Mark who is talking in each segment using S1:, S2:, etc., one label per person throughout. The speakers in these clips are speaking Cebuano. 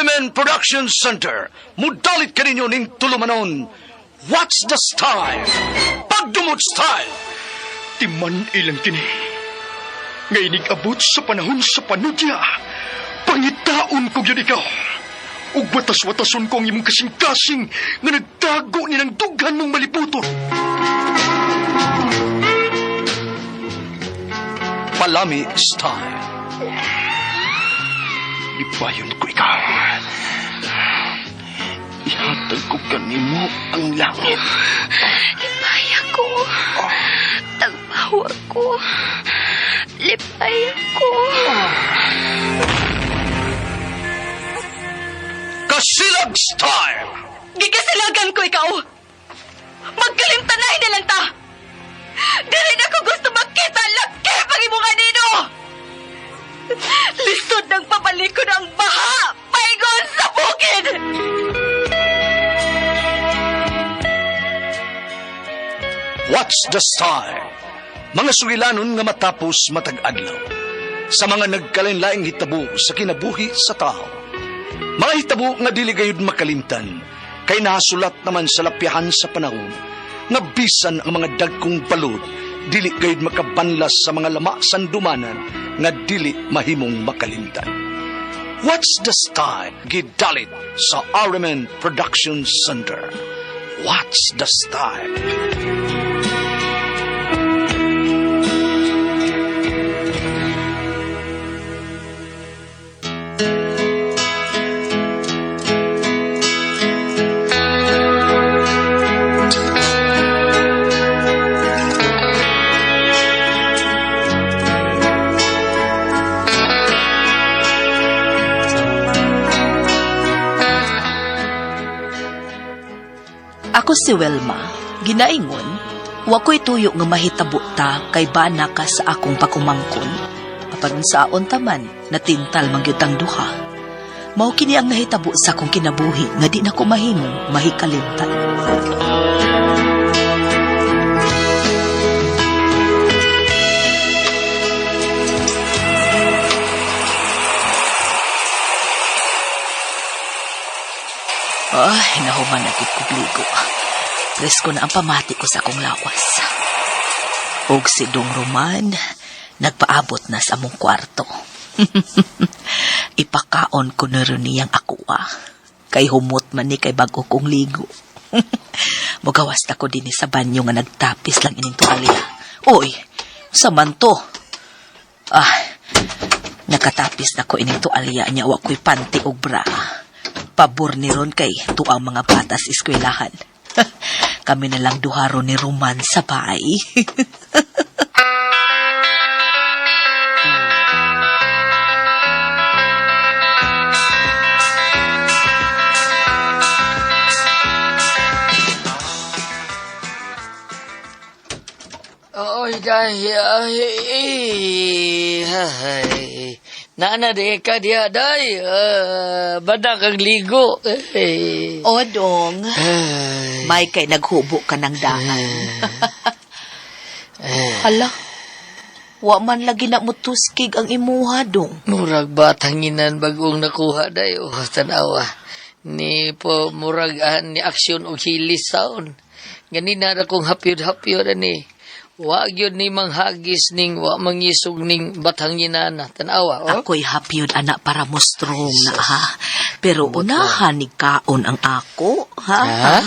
S1: RMN Production Center, mudalit kaninyo ning tulumanon. What's the style? Pagdumot style!
S2: Timan ilang kini. Nga inig-abot sa panahon sa panudya. Pangitaon ko gyud ikaw. Ug watas-watason ko ang imong kasing-kasing nga nagtago ni ng dughan mong maliputon.
S1: Palami style.
S2: Lipayon ko ikaw. Ihatag ko kanimo ang langit.
S3: Lipaya ko. Tagbawa ko. Lipaya ko.
S1: Kasilag style!
S4: Gikasilagan ko ikaw! Magkalimtanay na lang ta! Dili na ko gusto makita laki pag imong anino! Lisod ng pabalikon ang baha! Paingon sa bukid!
S1: What's the style? Mga sugilanon nga matapos matag adlaw. Sa mga nagkalain-laing hitabo sa kinabuhi sa tao. Mga hitabo nga dili gayud makalimtan, kay nahasulat naman sa lapyahan sa panahon, nga bisan ang mga dagkong balod, dili gayud makabanlas sa mga lama sandumanan, nga dili mahimong makalimtan. What's the style? Gidalit sa RMN Production Center. What's the style?
S5: Ako si Wilma, ginaingon, wa ko'y tuyo nga mahitabo ta kay bana ka sa akong pagumangkon. Apan unsaon ta man, natintal man gyud tang duha. Mao kini ang nahitabo sa akong kinabuhi nga di na ko mahimong mahikalimtan. Ay, nahuman na gid kog ligo. Presko na ang pamati ko sa akong lawas. Og si Dong Roman, nagpaabot na sa among kwarto. Ipakaon ko na rin niyang ako ah. Kay humot man ni kay bago kong ligo. Mugawas na ko din sa banyo nga nagtapis lang ining tuwalya. Uy, sa man to? Ah, nakatapis na ko ining tuwalya niya wa ko'y panty og bra. Pabor ni ron kay tuang mga bata sa eskwelahan. Kami na lang duharo ni Roman sa bahay.
S6: Oy, day, ay, ay. Nana, di ka diya, day. Bada kang ligo. Eh.
S5: O, Dong.
S6: Ay.
S5: May kay naghubo ka ng daan. Hala, wa man lagi na mutuskig ang imuha, Dong.
S6: Murag batanginan bagong nakuha, day. Oh, tanawa. Ni po, murag ni aksyon og hilis sound. Ganina ra kong hapyod-hapyod ani. Wa gyud ni manghagis ning wa mangisog ning bathanginana. Tanawa, oh.
S5: Ako'y hapyod, anak, para mo strong na, ha? Pero unahan ni kaon ang ako, ha?
S6: Ha?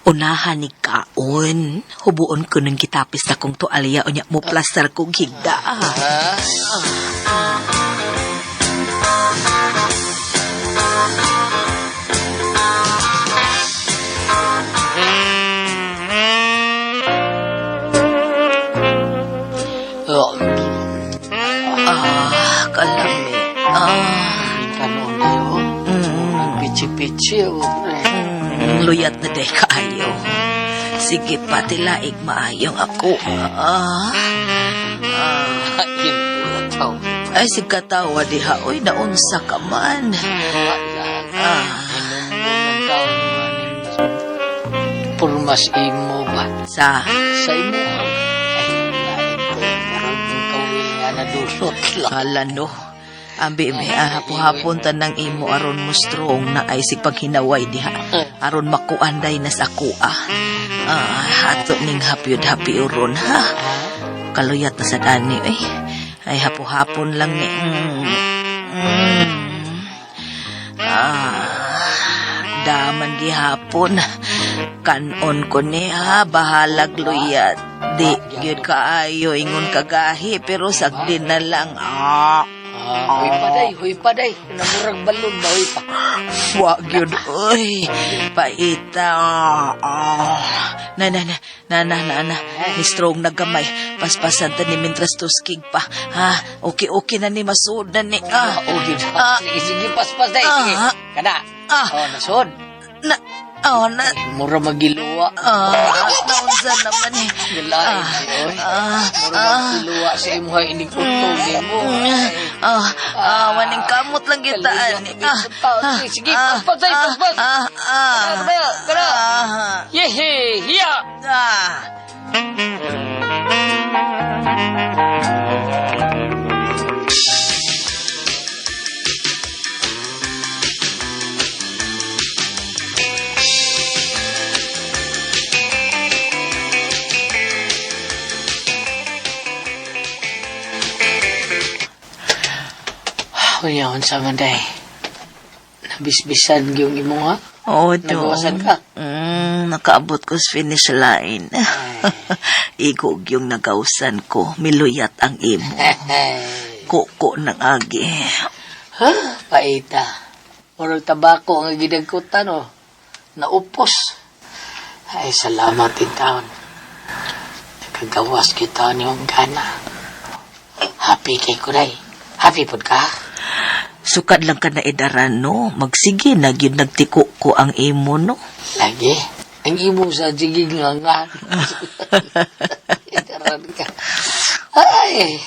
S5: Unahan ni kaon. Hubuon ko ng gitapis na kong tualya o niya mo plaster kong higda.
S6: Ha? Oh,
S5: Ah, kalami. Ah,
S6: kanon kayo. Pichi-pichi. Oh.
S5: Luyat na day kaayo. Sige, pati laig maayong ako. Ah,
S6: Ay,
S5: ay, sige katawa diha. Uy, naunsa ka man. Ah.
S6: Purmas imo ba?
S5: Sa,
S6: Sa imo. Ay, lain ko. Murag kawil nga nadulot lang.
S5: Hala no. Ambi, mi, hapon-hapon tanang imo aron mo strong na ay sig paghinaway diha. Aron makuanday na sa kuha. Ato ning hapyod-hapyoron, ha? Kaluyat na sa dani, eh. Ay, hapo-hapon lang ni. Daman gihapon. Kanon ko ni, ha? Bahalag luyat. Di, gyud kaayo, ingon kagahi, pero sagdi na lang.
S6: Huy pa day, huy pa day. Namurag balon ba, huy pa.
S5: Wa gyud, oy. Paita. Na na na na na na na. Ni strong na gamay. Paspasan ta ni mintras tuskig pa. Ha? Okay okay na ni masud na ni.
S6: Okay. Sige, sige, paspas day. Sige. Kada. Oh, nasod.
S5: Na oh na.
S6: Mura magiluwa.
S5: Naunsa naman eh.
S6: Galain, oy. Mura magiluwa sa imuha inig utog nimo.
S5: Waning kamot lang kita ani.
S6: Sige, paspas day, paspas. Kada, kada. Yehe, hiya. Kunya, unsa man day. Nabisbisan gyung imo ha?
S5: Oo, dong.
S6: Nagawasan ka?
S5: Nakaabot ko sa finish line. Igog yung nagawsan ko. Miluyat ang imo. Kuko ng agi.
S6: Ha? Paita. Murag tabako ang gidagkutan, oh. Naupos. Ay, salamat din taon. Nakagawas kita ni ang gana. Happy kay kuray. Happy pod ka?
S5: Sukad lang ka na idaran, no? Magsige na gyud nagtiko ko ang imo, no?
S6: Lagi. Ang imo sa sige nga nga. Idaran ka. Ay!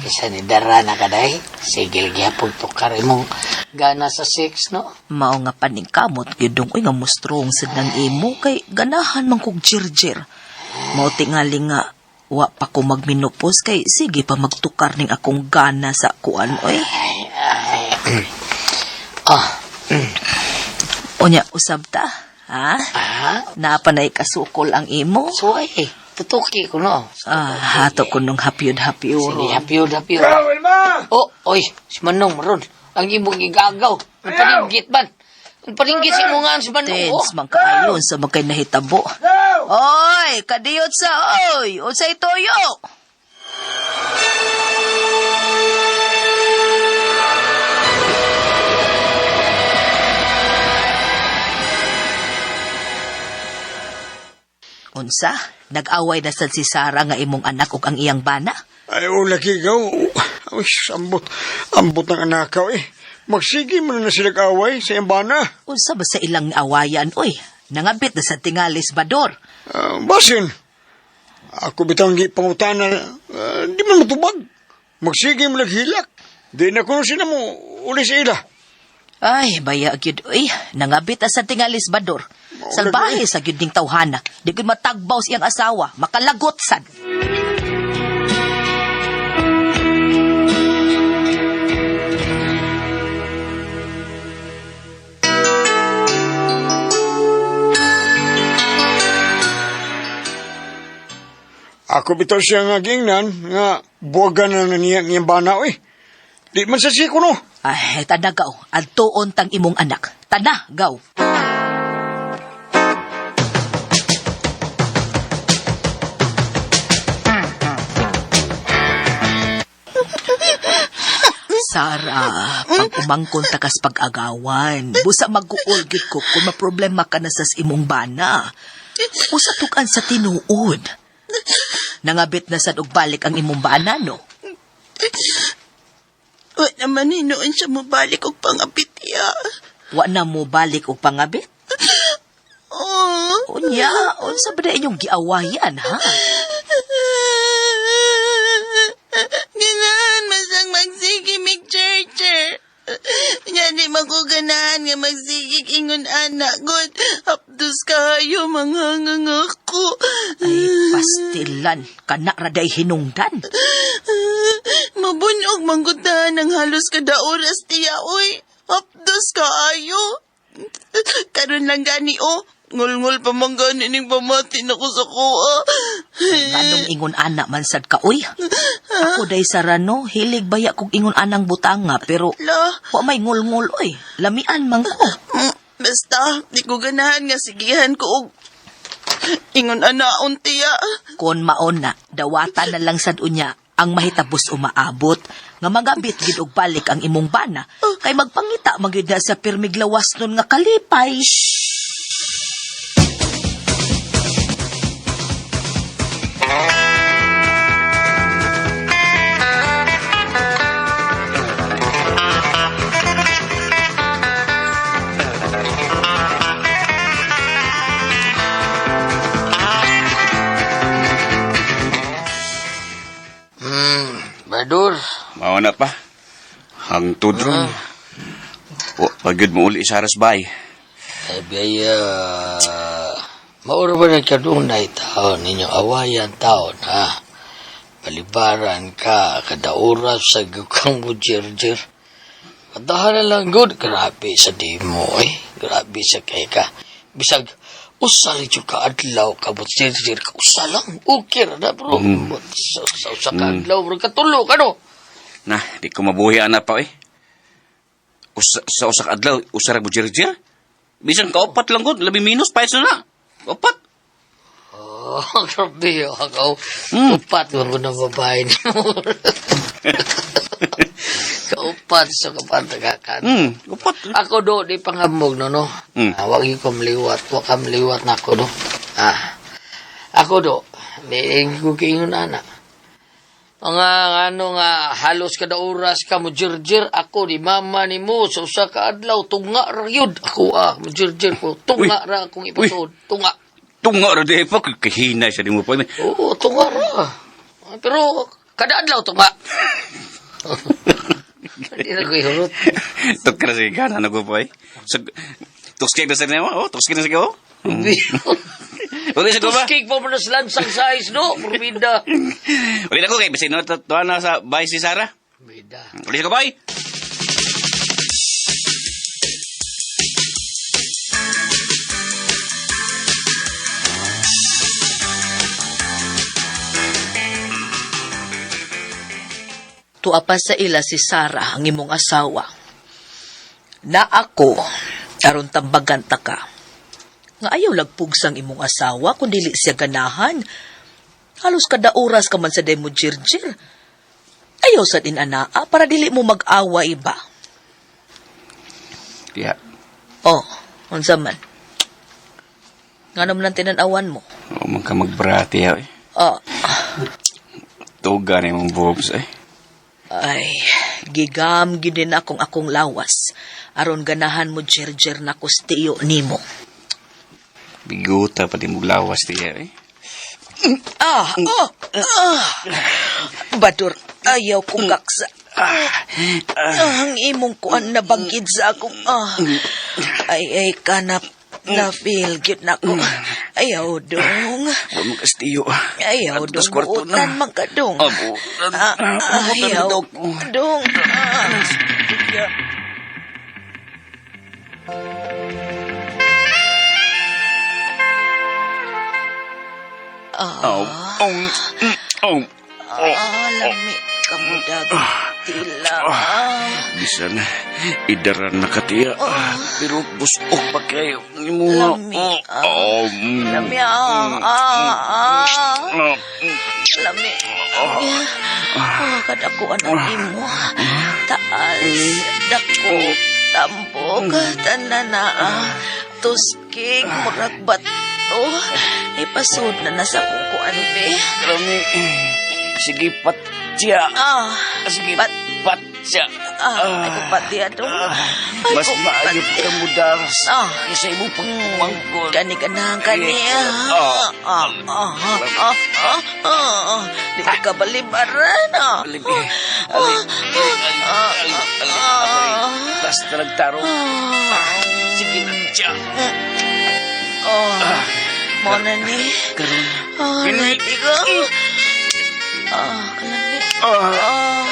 S6: Isa ni dara na ka day. Sige lagi pag tukar imong gana sa sex, no?
S5: Mao nga paningkamot gyud dong uy nga mo strong sad ng imo kay ganahan man kog jirjir. Mao tingali nga wa pa ko magminupos kay sige pa magtukar ning akong gana sa kuan oy.
S6: Ay, ay.
S5: Unya usab ta, ha?
S6: Ah?
S5: Naa pa na'y kasukol ang imo?
S6: Suway eh. Tutuki ko, no?
S5: Hato ko nung hapyod-hapyod.
S6: Sige, hapyod-hapyod. Oh, oy, si Manong, maron. Ang imong gigagaw. Ang paninggit man. Ang paninggit si imong nga si Manong.
S5: Tense man kaayon sa magkay nahitabo. Oy, kadiyot sa oy. Unsay toyo? Unsa? Nag-away na sad si Sara nga imong anak ug ang iyang bana?
S2: Ay, lagi ikaw. Ay, ambot. Ambot ng anak ko eh. Magsige man na sila away sa iyang bana.
S5: Unsa ba sa ilang awayan oy? Nangabit na sa tingalis bador.
S2: Basin. Ako bitang gipangutana, di man matubag. Magsige mo naghilak. Di na kuno sila mo uli sa ila.
S5: Ay, baya gyud oy. Nangabit na sa tingalis bador. Salbahe sa gyud ning tawhana. Di gyud matagbaw sa iyang asawa. Makalagot sad.
S2: Ako bitaw siya nga gingnan nga buwagan na niya ngiyang bana oy. Di man sa siko no.
S5: Ay, tana gaw. Adtuon tang imong anak. Tana gaw. Sara, pag umangkon ta kas pag-agawan, busa mag-uol gyud ko kung maproblema ka na sa imong bana. Usa tukan sa tinuod. Nangabit na sad og balik ang imong bana, no?
S4: Wa naman hinuon siya mobalik og pangabit iya.
S5: Wa na mo balik og pangabit?
S4: Oh.
S5: Unya, unsa ba na inyong giawayan, ha?
S4: Ganahan masang magsige mig churcher. Nga di man ko ganahan ganahan nga magsigig ingon ana god. Hapdos kayo manghangang ako.
S5: Ay, pastilan. Kana ra day hinungdan.
S4: Mabunog manggutan ang halos kada oras tiya oy. Hapdos kaayo. Karon lang gani oh. Ngulngul pa man gani ning pamati nako sa kuha.
S5: Nganong ingon ana man sad ka, uy. Ako day sarano, hilig baya kog ingon anang butanga, pero
S4: La,
S5: wa may ngulngul, uy. Lamian man ko.
S4: Basta, di ko ganahan nga sigihan ko og ingon ana untiya.
S5: Kon maon na, dawatan na lang sad unya ang mahitabos umaabot nga magabit gid og balik ang imong bana kay magpangita magyud na sa pirmiglawas nun nga kalipay.
S6: Badur.
S7: Mao na pa. Hangtod ron. Wa pa gyud mo uli sa aras bay.
S6: Ay, biyaya. Mauro ba nagkadunay taon ninyong awayan taon, ha? Palibaran ka, kada oras sa gukang bujir-jir. Kadahan na lang good. Grabe sa di mo, eh. Grabe sa kay ka. Bisag, usa rin yung kaadlaw ka, bujir-jir ka. Usa lang. Okay ra na, bro. Sa usa ka adlaw, bro. Katulog, ano?
S7: Na, di ko mabuhi ana pa eh. Usa, sa usa ka adlaw, usa ra bujir-jir. Bisan ka upat lang gud, labi minus pa na. Upat.
S6: Oh, grabe. Oh, ako. Upat man ko na babae ni mo. Kaupat sa kapantagakan.
S7: Upat.
S6: Ako do, di pangamog no, no? Ah, wag yung kamliwat. Wag kamliwat na ako do. Ah, ako do, di ko kiingon ana. Mga ano nga, halos kada oras ka mo jirjir ako ni mama ni mo sa usa ka adlaw tunga ra yun. Ako ah, mo jirjir ko tunga
S7: Uy.
S6: ra akong ipasuod, tunga.
S7: Tunga ra di pa kahina siya di mo pa.
S6: Oo, tunga ra. Pero kada adlaw tunga. Hindi na ko ihurot.
S7: Tuk ra sige gana na ko pa eh. So, tuskig na sa nimo, oh, tuskig na sa ko. Uli sa ko ba?
S6: Tuskig pa mo na sa lansang size, no? Purbida.
S7: Uli na ko kay bisin no tuwa na sa bay si Sara.
S6: Purbida.
S7: Uli sa ko bay.
S5: Tuwa pa sa ila si Sarah ang imong asawa. Na ako, aron tambagan ta ka. Nga ayaw lagpugsang imong asawa kung dili siya ganahan. Halos kada oras ka man sa demo jirjir. Ayaw sa din anaa para dili mo mag-awa iba.
S7: Diya.
S5: Oh, unsa man. Nga naman ang tinanawan mo?
S7: O man ka magbrati eh.
S5: Oh,
S7: Tuga na imong boobs eh.
S5: ay, gigam gid din akong akong lawas. Aron ganahan mo jirjir na kustiyo nimo.
S7: Biguta pa di mo lawas diya eh.
S5: Ah, oh, ah. Badur, ayaw kong kaksa. Ah, ang imong kuan na bagid sa akong ah. Ay ay kanap na feel gyud na ko. Ayaw dong.
S7: Wa man kastiyo.
S5: Ayaw
S7: Adto
S5: dong.
S7: sa kwarto na.
S5: Buotan man ka dong.
S7: Ah, buotan.
S5: Ah,
S7: Buotan
S5: ayaw
S7: daw.
S5: dong. Ah.
S7: Oh, oh, oh.
S5: Ah, lami ka mo tila. Ah.
S7: Bisan, idaran na katiya. Pero busok pa kayo. Imo nga.
S5: Lami, ah.
S7: Oh,
S5: Lami ah. Ah, ah.
S7: ah.
S5: Lami. Ah, kadakuan ang imo. Taas, dako, tambok, tanana, ah. Tuskig, murag bato. Ipasod na nasa kong kuan, be.
S7: Lami. Sige, patya.
S5: Ah,
S7: Sige,
S5: Pat-
S7: patya.
S5: Ah, ay kupati ato. Ay,
S7: Mas
S5: kupati.
S7: maayo ka mo das. Kaysa imong pagpumangkon.
S5: Kani ka na, kani.
S7: Ah.
S5: Ah, ah, ah, ah, ah, ah. Di ka balibaran, ah.
S7: Alip, eh. Alip, alip, alip, alip, alip. Basta nagtarong. Sige na siya.
S5: Oh, mo na ni.
S7: Karon.
S5: Ah, ready ko. Ah, kalamit. Ah,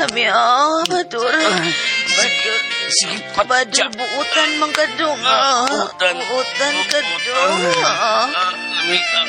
S5: lami, ah, badur. Badur.
S7: Sige,
S5: Badur, buutan man kadung. Ah,
S7: Buutan.
S5: Buutan kadung. Ah.
S7: Ah, lami. Ah.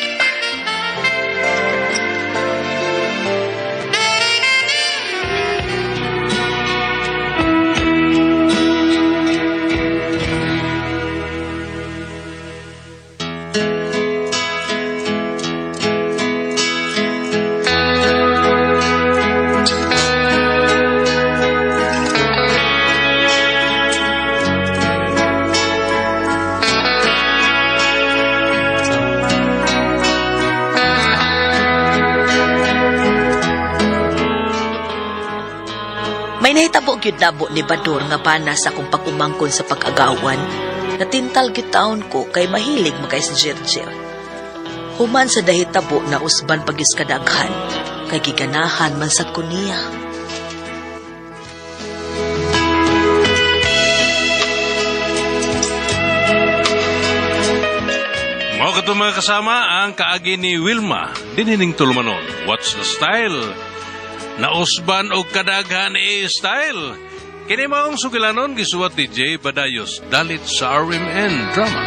S5: May nahitabo gyud nabo ni Bador nga bana sa akong pag-umangkon sa pag-agawan. Natintal gyud taon ko kay mahilig makay si Jirjir. Human sa dahitabo na usban pagyus kadaghan, kay giganahan man sad ko niya.
S8: Mao kato mga kasama ang kaagi ni Wilma dinhining tulumanon. What's the style? Nausban og kadaghan e style. Kini maong sugilanon gisuwat ni Jay Badayos dalit sa RMN Drama.